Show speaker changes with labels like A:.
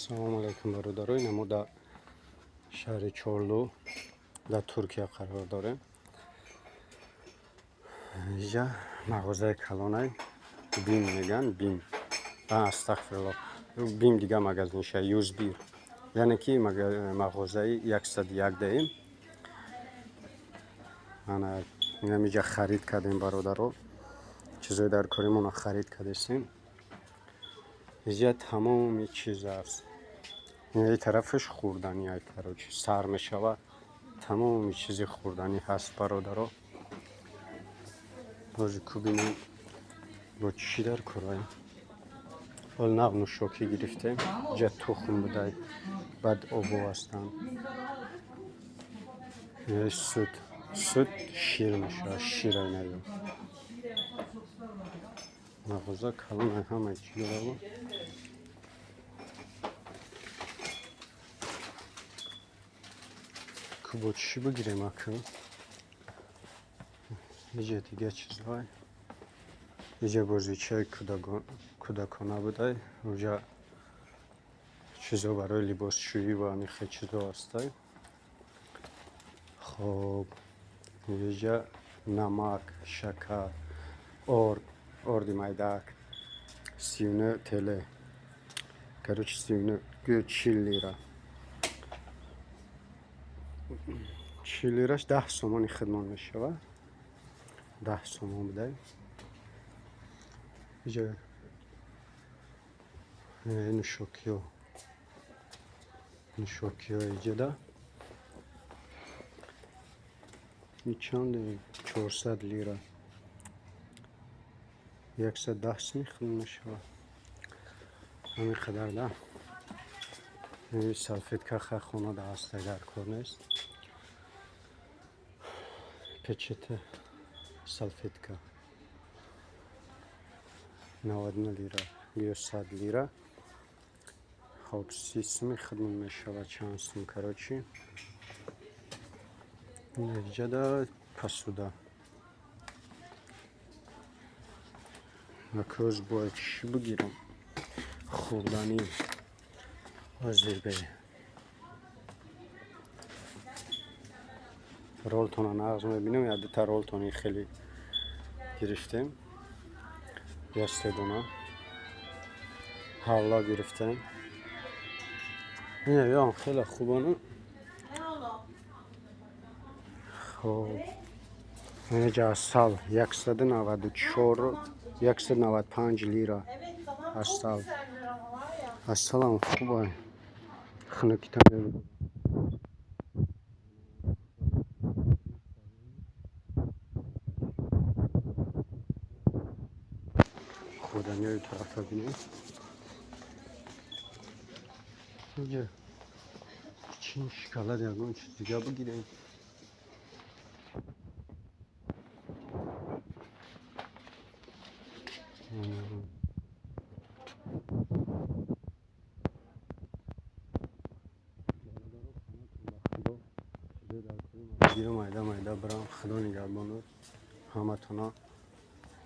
A: Ассалому алайкум, бародаро. Ина мо дар шаҳри Чорлу дар Туркия қарор дорем. Инҷа мағозаи калонай, Бим меган, Бим. Астағфируллоҳ. Бим дига магазинша, Юзбир. Яъне ки мағозаи 101 даем. Ана инамиҷа харид кардем, бародаро. Чизои дар коримонро харид кардесем. Инҷа тамоми чиз аст. Ин тарафаш хӯрданӣ ай, короче, сар мешавад. Тамоми чизи хӯрданӣ ҳаст, бародаро. Бози ку бинем, бо чӣ дар кораем. Ҳол нав нӯшокӣ гирифтем. Инҷа тухм будай, баъд обо ҳастанд. Сүт, сүт шир мешавад, шир айнаё. Мағоза калон, ҳамаи чӣ дорад. Ку бо чӣ бигирем аку? Иҷа дига чизҳой. Иҷа бозичаи кӯдакона будай. Уҷа чизо барои либосшӯӣ ва ҳамин хел чизо ҳастай. Хоб, иҷа намак, шакар, орд, орди майдак 39 ТЛ. Короче, 39, гӯё 40 лира. 40 лираш 10 сомони хидмон мешавад. 10 сомон будай. Иҷа нӯшокиҳо. Нӯшокиҳо иҷада. И чанде? 400 лира. 110 сум хидмон мешавад. Ҳамин қадар да. Салфетка ха хона да ҳаст, дар кор нест. Печете салфетка 99 лира, гӯё 100 лира. Хоб, 30 суми хидмон мешавад, чанд сум, короче. Инҷада посуда. Акоз бояд чӣ бигирам? Хӯрданӣ. Ҳозир бе. Ролтона нағз мебинем, як дута ролтони хеле гирифтем. Як се дона. Ҳалва гирифтем. Ина ёам хеле хубану. Хоб. Инҷа асал 194, 195 лира.
B: Evet tamam, çok
A: Асал.
B: Güzeller ama var ya.
A: Асалам хубай. Хунукита мебинам. Хӯрданиҳои тарафа бинем. Инҷа чин шоколад, ягон чиз дига бигирем. Бародаро, паноҳтон ба Худо. Чизои дар кори ман бигирам, майда майда бирам. Худо нигаҳбонот ҳаматона.